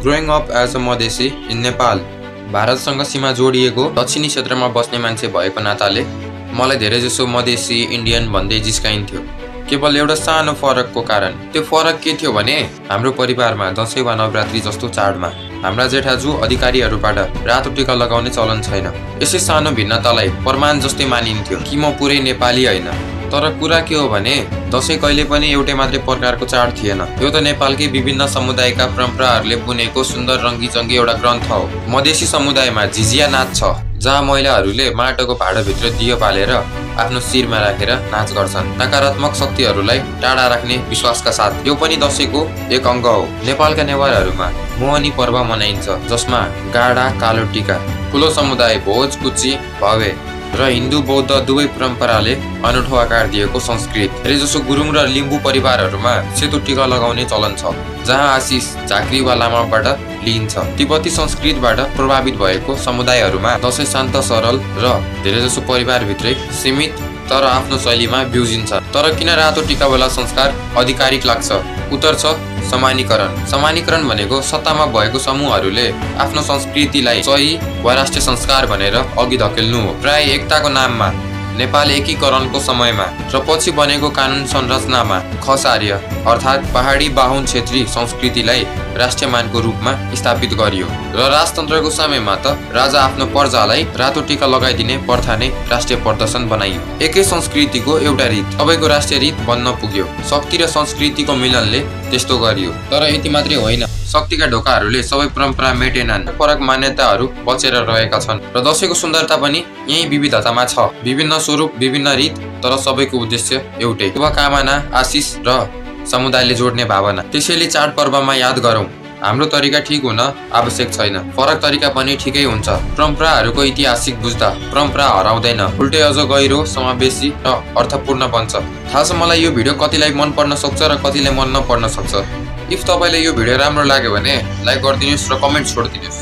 Growing up as a Madesi in Nepal, भारतसँग सीमा जोडिएको दक्षिणी क्षेत्रमा बस्ने मान्छे भएको नाताले मलाई धेरैजसो मधेसी इन्डियन भन्दै जिस्काइन्थ्यो। केवल एउटा सानो फरकको कारण। त्यो फरक के थियो भने हाम्रो परिवारमा दशैं वा नवरात्रि जस्तो चाडमा हाम्रा जेठाजु अधिकारीहरूबाट रातो टीका लगाउने चलन छैन। यसै सानो भिन्नतालाई प्रमाण जस्तै मानिन्थ्यो कि म पुरै नेपाली होइन। तर कुरा के हो भने दशैं कहिले पनि एउटै मात्रै प्रकारको चाड थिएन। यो त नेपालकै विभिन्न समुदायका परम्पराहरूले बुनेको सुन्दर रङ्गीचङ्गी एउटा ग्रन्थ हो। मधेसी समुदायमा झिझिया नाच छ, जहाँ महिलाहरूले माटोको भाँडोभित्र दियो बालेर आफ्नो शिरमा राखेर नाच गर्छन्, नकारात्मक शक्तिहरूलाई टाढा राख्ने विश्वासका साथ। यो पनि दशैंको एक अङ्ग हो। नेपालका नेवारहरूमा मोहनी पर्व मनाइन्छ, जसमा गाढा कालो टीका, ठुलो समुदाय भोज कुची भव्य र हिन्दू बौद्ध दुवै परम्पराले अनौठो आकार दिएको संस्कृत। धेरैजसो गुरुङ र लिम्बू परिवारहरूमा सेतो टीका लगाउने चलन छ, जहाँ आशिष झाँक्री वा लामाबाट लिइन्छ। तिब्बती संस्कृतबाट प्रभावित भएको समुदायहरूमा दशैं शान्त सरल र धेरैजसो परिवारभित्रै सीमित तर आफ्नो शैलीमा बिउजिन्छ। तर किन रातो टीकावाला संस्कार आधिकारिक लाग्छ? उत्तर छ समानीकरण। समानीकरण भनेको सत्तामा भएको समूहहरूले आफ्नो संस्कृतिलाई सही वा राष्ट्रिय संस्कार भनेर अघि धकेल्नु हो। प्राय एकताको नाममा नेपाल एकीकरणको समयमा र पछि बनेको कानुन संरचनामा खसार्य अर्थात् पहाडी बाहुन क्षेत्री संस्कृतिलाई राष्ट्रिय मानको रूपमा स्थापित गरियो र राजतन्त्रको समयमा त राजा आफ्नो प्रजालाई रातो टीका लगाइदिने प्रथा नै राष्ट्रिय प्रदर्शन बनाइयो। एकै संस्कृतिको एउटा रीत सबैको राष्ट्रिय रीत बन्न पुग्यो। शक्ति र संस्कृतिको मिलनले त्यस्तो गरियो। तर यति मात्रै होइन, शक्तिका ढोकाहरूले सबै परम्परा मेटेनन्। फरक मान्यताहरू बचेर रहेका छन् र दशैंको सुन्दरता पनि यही विविधतामा छ। विभिन्न स्वरूप, विभिन्न रीत, तर सबैको उद्देश्य एउटै, शुभकामना, आशिष र समुदायले जोड्ने भावना। त्यसैले चाडपर्वमा याद गरौँ, हाम्रो तरिका ठिक हुन आवश्यक छैन, फरक तरिका पनि ठिकै हुन्छ। परम्पराहरूको ऐतिहासिक बुझ्दा परम्परा हराउँदैन, उल्टै अझ गहिरो, समावेशी र अर्थपूर्ण बन्छ। थाहा छ मलाई यो भिडियो कतिलाई मन पर्न सक्छ र कतिलाई मन नपर्न सक्छ। इफ तपाईलाई यो भिडियो राम्रो लाग्यो भने लाइक गरिदिनुस् र कमेन्ट छोडिदिनुस्।